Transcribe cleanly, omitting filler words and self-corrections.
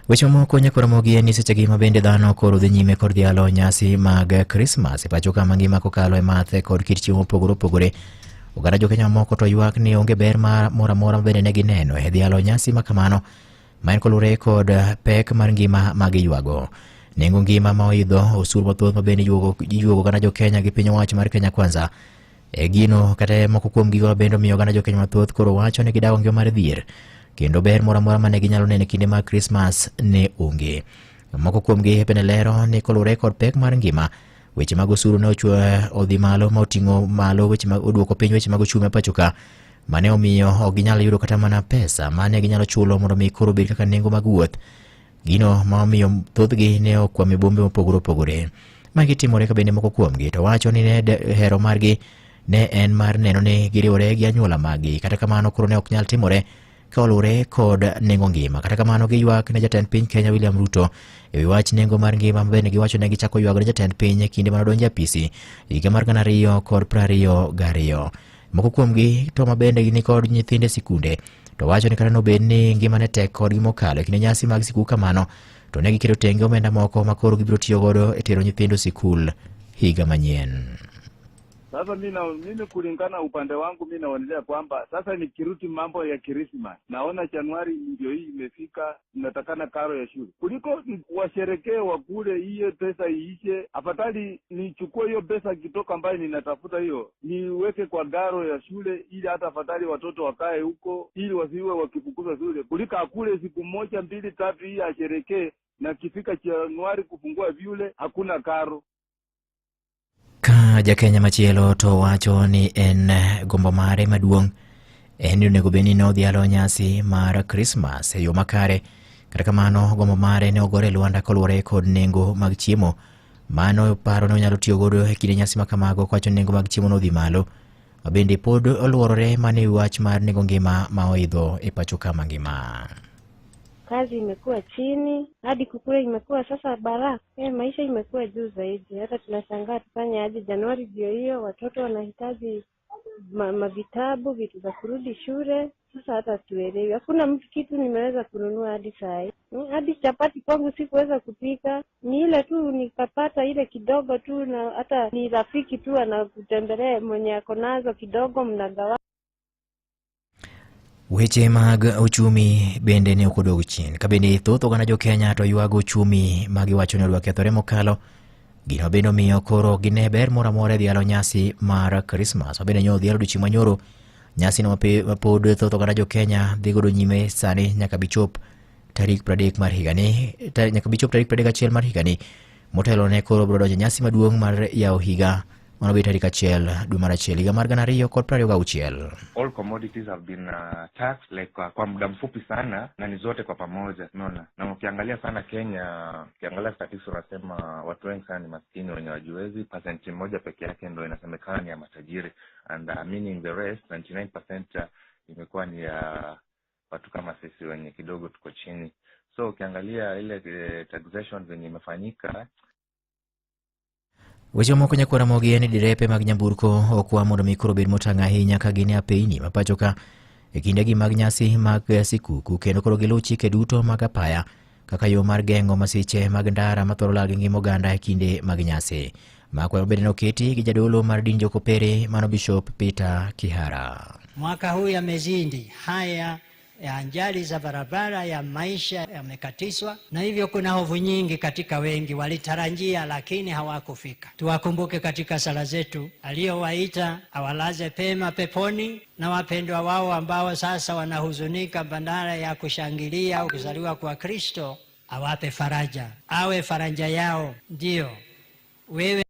Weche mamoko nyaka Ramogi en ni sechegi ma bende dhano koro dhi nyime kod dhialo nyasi mag Krismas e pacho ka mangima kokalo e math kod kit chiemo mopogore opogore. Oganda jokenya mamoko to ywak ni onge ber moro amora ma bende ne gineno e dhialo nyasi ma kamano ma en kolure kod pek mar ngima ma giywago. Nengo ngima ma oidho, osuru mathoth ma bende iyuogo oganda jokenya gi piny owacho mar Kenya Kwanza e gino kata moko kuom gigo ma bende omiyo oganda jokenya mathoth koro wacho ni gidago ngima mar dhier kendo ber moro amora mane ginyalo neno e kinde mag Krismas ne onge. Moko kuomgi bende lero ni koluwore kod pek mar ngima, weche mag osuru ne odhi malo ma oting'o malo weche mag oduoko piny weche mag ochumi pacho ka mane omiyo ok ginyal yudo kata mana pesa mane ginyalo chulo mondo mi koro obed kaka nengo mag wuoth. Gino ma omiyo thothgi ne okwamo e bombe mopogore opogore. Magi timore ka bende moko kuomgi to wacho ni ne hero margi ne en mar neno ni giriwore gi anyuola maggi. Kata kamano koro ne ok nyal timore ka oluwore kod nengo ngima. Kata kamano giywak ne jatend piny Kenya William Ruto e wi wach nengo mar ngima ma bende giwacho ne gichako ywago ne jatend piny e kinde mane odonjo e apisi higa mar 2022. Moko kuomgi to ma bende ni kod nyithindo e sikunde to wacho ni kata nobed ni ngima ne tek kodgi mokalo e kinde nyasi mag sikul kamano to ne giketo tenge omenda moko ma koro gibiro tiyo godo e tero nyithindo sikul higa manyien. Sasa mimi kulingana upande wangu mi naonelea kwamba sasa nikirudi mambo ya Christmas, naona Januari ndio hii imefika, inatakana karo ya shule kuliko washerekee wakule, hiyo pesa iishe. Afadhali nichukue hiyo pesa kitoka ambayo ninatafuta hiyo niweke kwa karo ya shule, ili hata afadhali watoto wakae huko, ili wasiwe wakifukuzwa shule, kuliko akule siku moja mbili tatu hii asherekee, na kifika Januari kufungua vyule hakuna karo. Ka jakenya machielo to wacho ni en gombo mare maduong' en ni onego bed ni ne odhialo nyasi mar Krismas e yo makare. Kata kamano gombo mare ne ogore e lwanda koluwore kod nengo mag chiemo. Mano paro ne onyalo tiyo godo e kinde nyasi ma kamago kowacho ni nengo mag chiemo nodhi malo. Ma bende pod oluorore mana e wach mar nengo ngima ma oidho e pacho ka mangima. Kazi imekuwa chini hadi kukula imekuwa sasa bara. Maisha imekuwa juu zaidi, hata tunashangaa tufanye aje. Januari ndio hiyo, watoto wanahitaji mavitabu, vitu za kurudi shule. Sasa hata tuelewi, hakuna mtu kitu nimeweza kununua hadi saa hii. Hadi chapati kwangu sikuweza kupika, ni ile tu nikapata ile kidogo tu, na hata ni rafiki tu anakutembelea mwenye ako nazo kidogo, mnagawa. Weche mag ochumi bende ne ok odog chien. Ka bende thoth oganda jo Kenya to ywago ochumi ma giwacho ni odwa kethore mokalo. Gino bende omiyo koro gine ber moro amora e dhialo nyasi mar Krismas. Ma bende nyo odhial odiochieng' manyoro. Nyasi no ma pod thoth oganda jo Kenya dhi godo nyime sani nyaka bichop tarik 30 mar higani, nyaka bichop tarik 31 mar higani. Motelo ne koro biro donjo nyasi maduong' mar yawo higa mano biro tarik 1 dwe mar 1 higa mar 2026. All commodities have been taxed like kwa muda mfupi sana na ni zote kwa pamoja, unaona. Na ukiangalia sana Kenya, ukiangalia statistics wanasema watu wengi sana ni maskini wenye wajiwezi. Percent moja peke yake ndio inasemekana ni ya matajiri, and meaning the rest 99% imekuwa ni ya watu kama sisi wenye kidogo tuko chini. So ukiangalia ile taxation venye imefanyika. Weche moko nyakwar Ramogi en ni derepe mag nyamburko okwa mondo mi koro obed motang' ahinya ka gin e apeyni ma pacho ka e kindegi mag nyasi mag sikuku kendo koro giluw chike duto mag apaya kaka yo mar geng'o masiche mag ndara mathoro lal gi ngima oganda e kinde mag nyasi. Makwa bende noketi gi jadolo mar din Jokopere mano Bishop Peter Kihara. Mwaka huu yamezidi haya ya ajali za barabara ya maisha yamekatizwa, na hivyo kuna hofu nyingi katika wengi walitarajia lakini hawakufika. Tuwakumbuke katika sala zetu, aliyowaita awalaze pema peponi, na wapendwa wao ambao sasa wanahuzunika badala ya kushangilia au kuzaliwa kwa Kristo, awape faraja, awe faraja yao. Ndio wewe.